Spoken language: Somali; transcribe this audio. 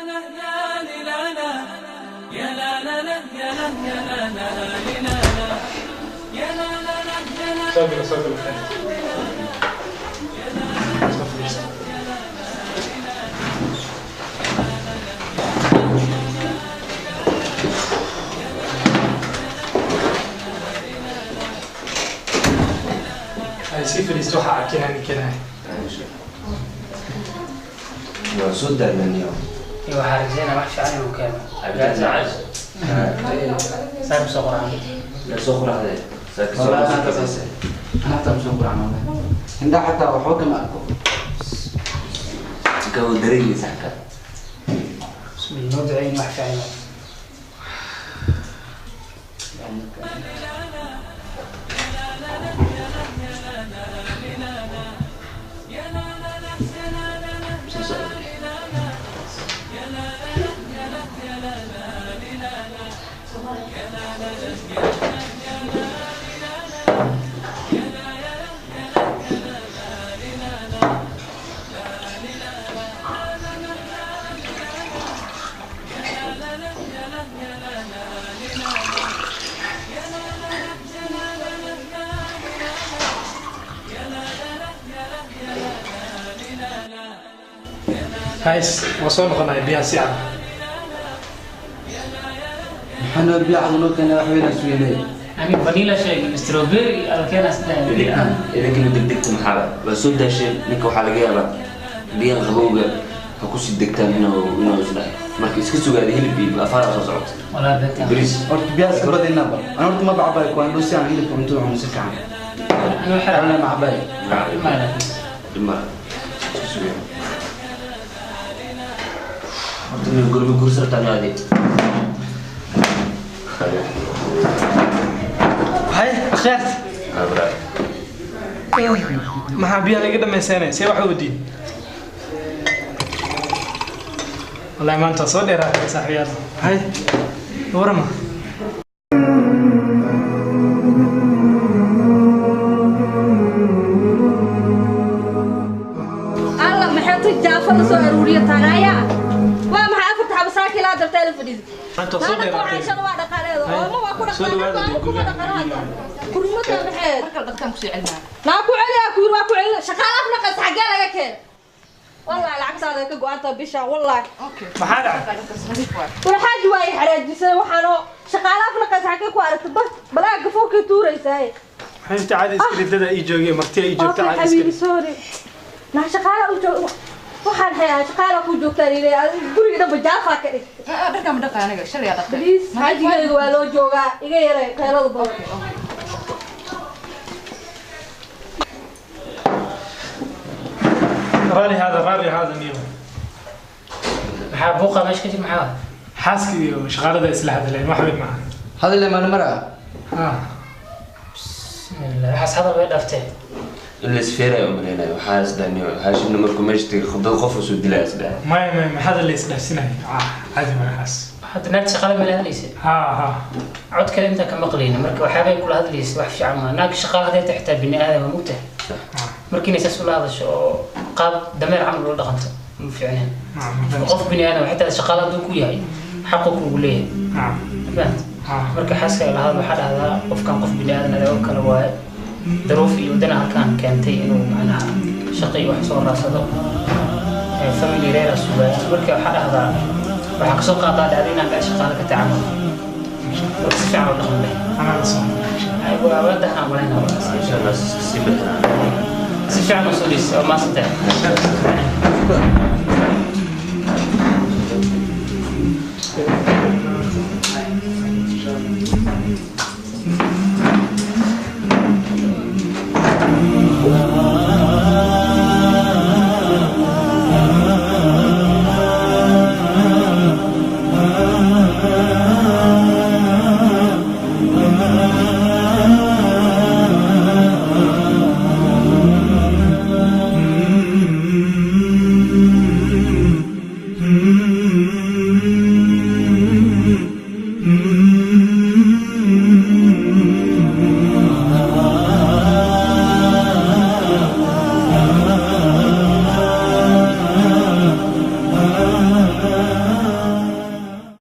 Soo gala, soo gala, soo fadhiista. Ay sii fadhiisto, waxaa arkinaa ninkanaa. Waa soo daalnaniyo. Iyo waxaa rajeynaa wax fiican inuu keeno. Cabitaan macaan. Saa kusoo qoraan. Yaa soo quraxday? والله أنا حتى أنا حتى مش قرآن والله عندها حتى وحوك ما أكو. Gaw dareemaysa xataa. Bismillah, noo duceyn wax fiican. Soo socda. Hays, waa soo noqonaya, biyaha si cad. Maxaa biyo cad noo keenay? Wax weyn sugeynay. Ani vanilla sheegay, strawberry alkeena saddex. Idinkana degdegta maxaa? Waa soo daasheen. Ninka waxaa laga yaabaa biyaha qabowga ha kusii degtaan inuu isdhahay. Marka iska sugaada, hilib iyo afaara soo socota. Walaa beenta. Bariis. Horta biyaha iska badinaba. Ana horta ma bacbaay kuwaan dhuu si aan hilibka cuntada cuno si fiican. Anuu xira. Ana ma cabaay. Dhib male, iska sugaya. Horta nin gurmi guursa rabtaa adi? Hay akhyaarta, maxaa biyaha laga dhamaysanaya? See wax u wadiin? Wallahi maanta waa soo dheeraatay, saaxiibayaal. Hay, warama. Alla, maxay tu jaafada soo aruuriya taanaya? Waa maxay afarta xabo saaki ilaa dartaa la fadhiiso? Maanta waa soo dheeraatay. Cashada waa dhaqaaleeda oo ma waa ku Soo dhawaada. Dhaqaale kuma dhaqano hadda kurmada maxay markale dhaqtaan kusii celinaa. Naa ku celiyaa, ku yiri waa ku celina. Shaqaale afnaqas xaggee laga keenay? Wallahi lacagtaada ka go-anta bisha, wallahi. Okay. Maxaa dhacay? Nadiif waay. War xaaji waa i xaraajisay. Waxaanoo shaqaale afnaqas xaggee ku aragtay? Ba balaa gafuurkay tuuraysaa. Xabiibti, caadi iskridada ii joogay, martiya ii joogta. Okay. Caadi. Xabiibi, iskrid. Sorry. Naa shaqaale u joog, waxaan hayaa shaqaale ku joogtaa ilaa guriga dhanba jaafaa ka dhig. Dharkaan ma dhaqaa aniga, shalay aa dhaqtay. Please, xaajigayga waa loo joogaa, iga yaray qaylada badan. Raali hada, raali hada niyo. Maxaa buuqa meesha ka jir? Maxaa? Xaaskii iyo shaqaalada isla hadleen, wax weyn maaha. Hadal ma mara. Ha. Bismillah, waxaas hadal way dhaaftee. In la isfeerayo umaleynayo. Waxaa isdhahniyo Haashimna markuu meesha tegay dad qof usoo dilaa isdhahay. Maya, maya, ma hadal la isdhaafsinayo. Ah, caadi ma waxaas. Hadda naagta shaqaale ma la hadlaysa? Ha. Cod kale intaan ka maqlayna, marka waxyaabay kula hadlaysa wax fiican maa. Naag shaqaale hadday tahay xitaa bini aadam waa mugtahay. Marka inay saas ula hadasho oo qaab dameer camal ula dhaqanto ma fiicneen. Qof bini aadam xitaa shaqaale hadduu ku yahay xaqu kugu leeyahay. Fahamta? Marka xaaska la hadal, waxaa dhahdaa qofkan qof bini aadan adeego kale waaye, daruuf iyo wadana halkaan keentay inuu macnaha shaqo iyo wax soo raadsado, family reera sugaya. Marka waxaa dhahdaa waxaa kasoo qaadaa dhahda inaan gaa shaqaale ka tacamal. Marka si fiican u dhaqan leh. Anaa la socon. Waa wadahan malaynaa. Insha Allah si fiican. Si fiican u soo dhis oo maasantahay.